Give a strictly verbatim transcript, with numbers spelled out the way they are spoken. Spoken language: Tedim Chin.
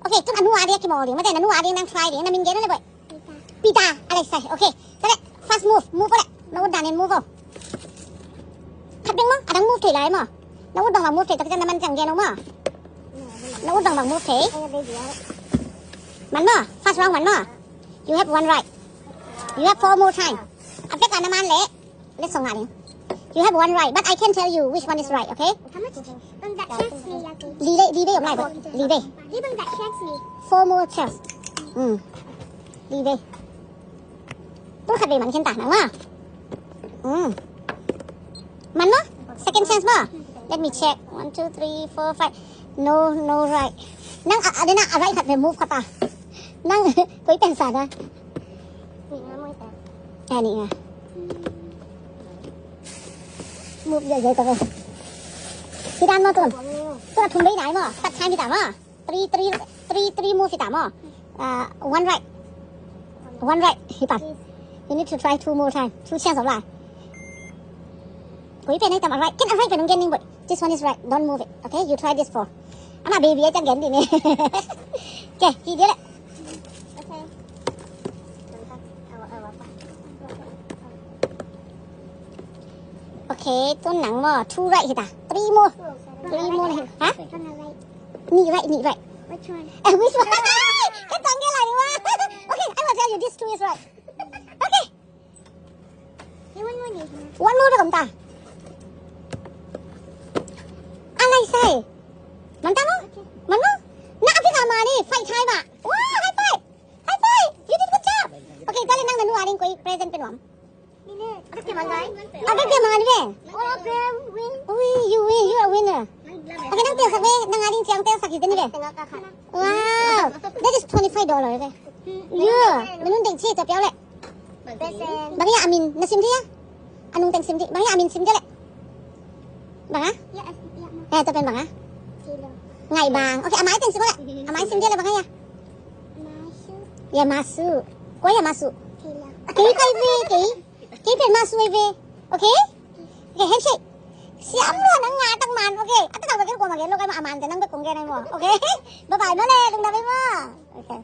Okay, tun a nu a ding a kimawl ding. Mate, na nu a ding nang try ding. Na min gen le boy. Peter. Peter, a lei sai. Okay. Tua leh, first move, move leh. Na ut dan in move o. Khat ding maw, a dang move thei lai maw. Na ut bangbang move thei, tua khit ciang na man ciang gen o maw. Na ut bangbang move thei. Man maw, first round man maw. You have one right. You have four more time. A pek a na man leh. Let's song a ding. You have one right, but I can't tell you which one is right, okay? How much? Bang that chance ni ya ke. Li dei, li dei om lai bo. Li dei. Li bang that chance ni. Four more chance. Mm. Li dei. Tu khat bei man khin ta nang ma. Mm. Man ma? Second chance ma? Let me check. One, two, three, four, five. No, no right. Nang a, a, dena a right khat bei move khat ta. Nang koi pen sa na. Ani nga. Move ya ya ta. Sidan mo tun. Tu la thum bei nai mo. Tat time ta mo. Three, three, three, three move ta mo. Uh, one right. One right. Hi pan. You need to try two more time. Two chance of life. Koi pen nai tam a right. Ken a right pen nong gen ning boy. This one is right. Don't move it. Okay, you try this for. Ama baby a ciang gen ding ni. Okay, hi dia leh. Okay. Okay, tu nang mo. Two right hi ta. Three more. Three more hi. Ha? Nih right, nih right. Which one? Eh, which one? Kan tang ke lai ni wa. Okay, I will tell you this two is right. Okay. One more bek om ta. A lai sai. Man ta mo? Man mo? Na a pek a man ni, fight time a. Wow, high five. High five. You did good job. Okay, tua leh nang na nu a ding koi present pe nuam. A bek a man ni ve. All of them win. Ui, you win. You are winner. Okay, nang tel sak ve. Nang a ding ciang tel sak hi te ni ve. Wow. That is twenty-five dollar ve. Yeah. Na nun ding chi ta piau leh. Bang hi a min na sim thei a? A nung teng sim thei. Bang hi a min sim thei leh. Bang a? Eh, tua pen bang a? Ngai bang. Okay, a mai teng sim leh. A mai sim thei leh bang hi a? Ya masu. Koi ya masu. Kei kai ve kei. Kei pen masu ve. Okay? Okay, handshake. Siam lo nang nga tak man. Okay. Ata tak bek ko ma gen lo kai ma a man te nang bek kong gen ai mo. Okay? Bye bye no le, lungdam ai mo. Okay.